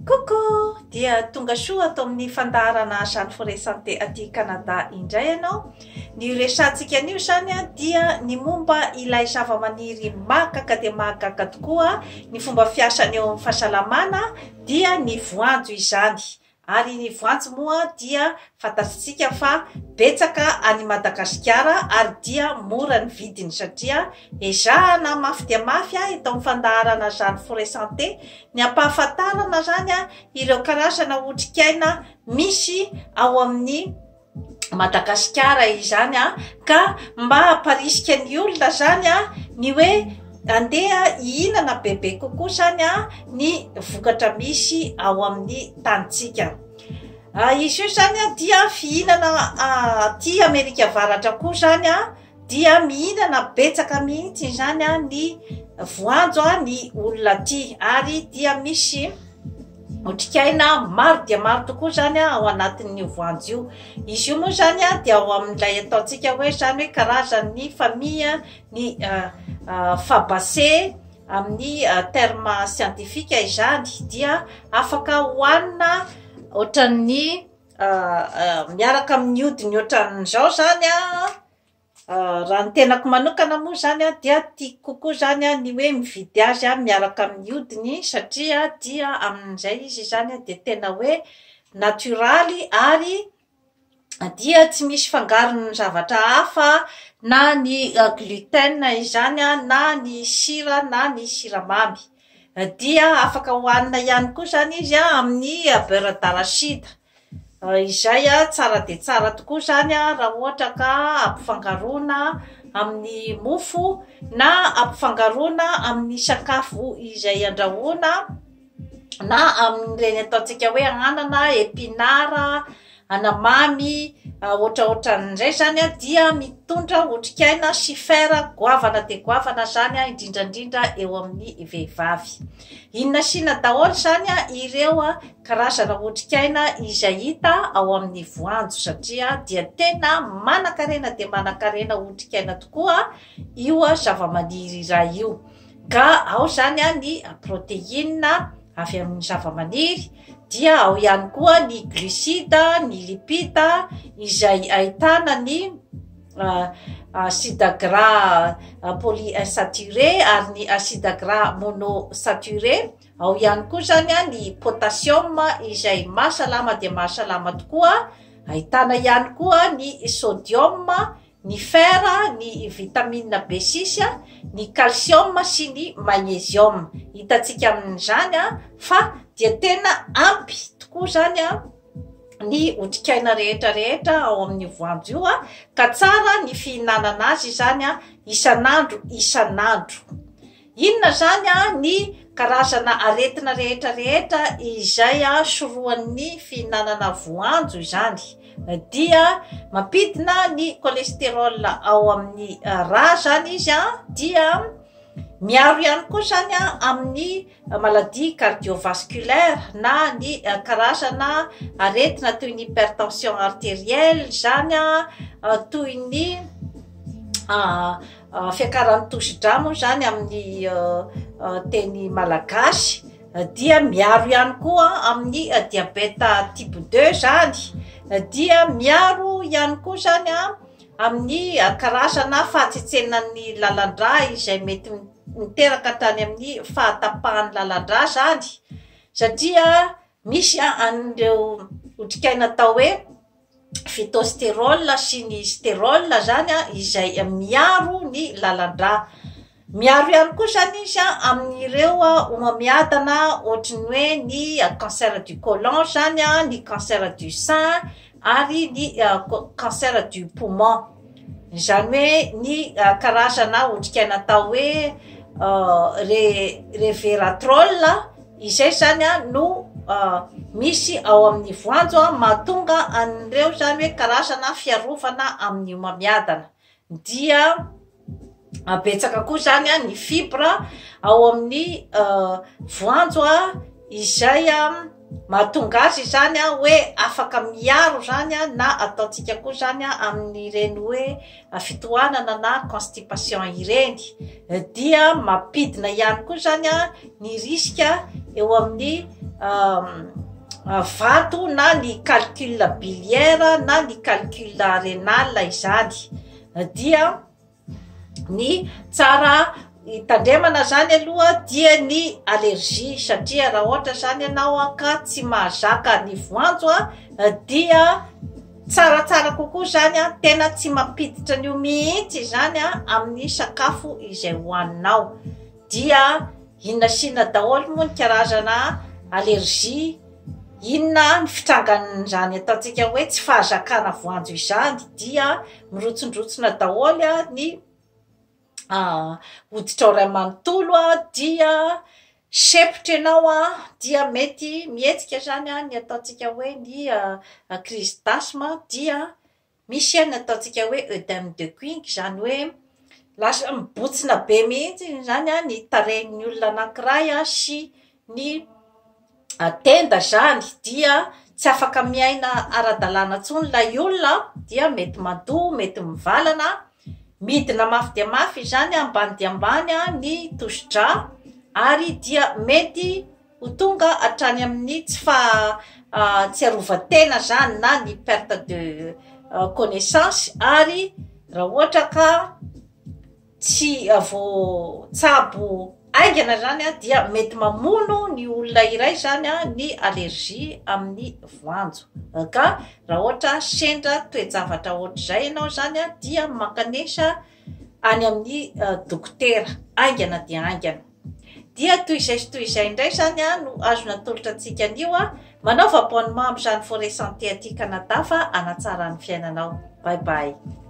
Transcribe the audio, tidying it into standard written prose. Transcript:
Coucou! Dia tonga soa ato amin'ny fandaharana Jeanne Forêt Santé aty Canada indray ianao. Ny resahantsika anio izany dia ny momba ilay zavamaniry mahagaga dia mahagaga tokoa ny fomba fiasany eo amin'ny fahasalamana dia ny voanjo izany. Ary ny voanjo moa dia fantatsika fa betsaka any Madagasikara ary dia mora ny vidiny satria ezahana mafy dia mafy eto amin'ny fandaharana Jeanne Forêt Santé ny hampahafantarana izany ireo karazana otrikaina misy ao amin'ny Madagasikara izany an, ka mba hamparisika ny olona izany an, ny hoe andeha hihinana bebe kokoa izany an ny vokatra misy ao amin'ny tanintsika. Izy io izany an dia fihinana aty Amerika Avaratra koa izany an, dia mihinana betsaka mihitsy izany ny voanjo ny olona aty ary dia misy otrikaina maro dia maro tokoa izany ao anatin'io voanjo io. Izy io moa izany dia ao amin'ilay ataontsika hoe izany hoe karazan'ny famille ny Fabaceae amin'ny terme scientifique izany dia afaka hohanina ohatran'ny Miaraka amin'ny hodiny ohatran'izao izany an, raha ny tenako manokana moa izany an, dia tiako kokoa izany an ny hoe mividy azy miaraka amin'ny hodiny satria dia amin'izay izy izany an dia tena hoe natioraly ary dia tsy misy fangaron'ny zavatra hafa na ny gluten izany an, na ny sira na ny siramamy. Dia afaka hohanina ihany koa izany izy amin'ny beurre d'arachide. Izay tsara dia tsara tokoa izany raha ohatra ka ampifangaroana amin'ny mofo na ampifangaroana amin'ny sakafo izay andrahoina na amin'ireny ataontsika hoe anana, epinard. anamamy, ohatraohatran'izay izany dia mitondra otrikaina sy fer goavana dia goavana izany indrindra indrindra eo amin'ny vehivavy. Inona sy inona daholo izany ireo karazana otrikaina izay hita ao amin'ny voanjo satria dia tena manankarena dia manankarena otrikaina tokoa io zavamaniry iray io. Ka ao izany ny protéine avy amin'ny zavamaniry, dia ao ihany koa ny glucide, ny lipide izay ahitana ny acide gras polyinsaturé ary ny acide gras monosaturé, ao ihany koa izany ny potassium izay mahasalama dia mahasalama tokoa, ahitana ihany koa ny sodium, ny fer, ny vitamine B six, ny calcium sy ny magnésium. Hitantsika amin'izany fa dia tena ampy tokoa izany ny otrikaina rehetra rehetra ao amin'io voanjo io ka tsara ny fihinanana azy izany isan'andro isan'andro. Inona izany ny karazana aretina rehetra rehetra izay sorohan'ny fihinanana voanjo izany? Dia mampidina ny cholesterol ao amin'ny rà izany izy, dia miaro ihany koa izany amin'ny maladie cardiovasculaire na ny karazana aretina toy ny hypertension arterielle izany, toy ny Fiakaran'ny tosi-drà moa izany amin'ny teny malagasy dia miaro ihany koa amin'ny diabeta type deux izany, dia miaro ihany koa izany amin'ny karazana fahatsetsenan'ny lalan-drà izay mety miteraka hatrany amin'ny fahatapahan'ny lalan-drà izany satria misy an'ireo otrikaina atao hoe phytosterol sy ny sterol zany izay miaro ny lalan-drà. Miaro ihany koa zany izy amin'ireo homamiadana ohatry ny hoe ny cancer du colon zany, ny cancer du sein ary ny cancer du poumon. Izany hoe ny karazana otrikaina atao hoe re-reveratrol Izay izany no misy ao amin'ny voanjo mahatonga an'ireo izany hoe karazana fiarovana amin'ny homamiadana. Dia betsaka koa izany ny fibre ao amin'ny voanjo izay mahatonga azy izany hoe afaka miaro izany na ataontsika koa izany amin'ireny hoe fitohanana na constipation ireny dia mampidina ihany koa izany ny risque eo amin'ny vato na ny calcul biliaire na ny calcul rénal izany. Dia ny tsara hitandremana izany aloha dia ny allergie satria raha ohatra izany ianao ka tsy mahazaka ny voanjo dia tsaratsara kokoa izany, tena tsy mampiditra an'io mihitsy izany amin'ny sakafo izay hohaninao. Dia inona sy inona daholo moa ny karazana allergie, inona ny fitrangan'izany ataontsika hoe tsy fahazakana voanjo izany, dia mirotsindrotsina daholo ny hoditrao iray manontolo, dia sempotra ianao, dia mety mihetsika izany ny ataontsika hoe ny crise d'asthme, dia Misy ny ataontsika hoe oedème de Quincke, izany hoe lasa mibontsina be mihitsy izany ny tarehin'ny olona anankiray sy ny tenda izany dia tsy afaka miaina ara-dalàna intsony ilay olona dia mety mandoa, mety mivalana, midina mafy dia mafy izany ambany dia ambany ny tosi-drà ary dia mety Ho tonga hatrany amin'ny tsy fahatsiarovan-tena izany na ny perte de connaissance ary raha ohatra ka tsy voatsabo haingana izany dia mety mamono ny olona iray izany ny allergie amin'ny voanjo. Ka raha ohatra sendra toe-javatra ohatr'izay ianao izany dia mankanesa any amin'ny dokotera haingana dia haingana. Dia toy izay sy toy izay indray izany no azo natolotra antsika anio. Manaova abonnement amin'izany Forêt Santé aty Canada fa hanatsara ny fiainanao. Bye bye.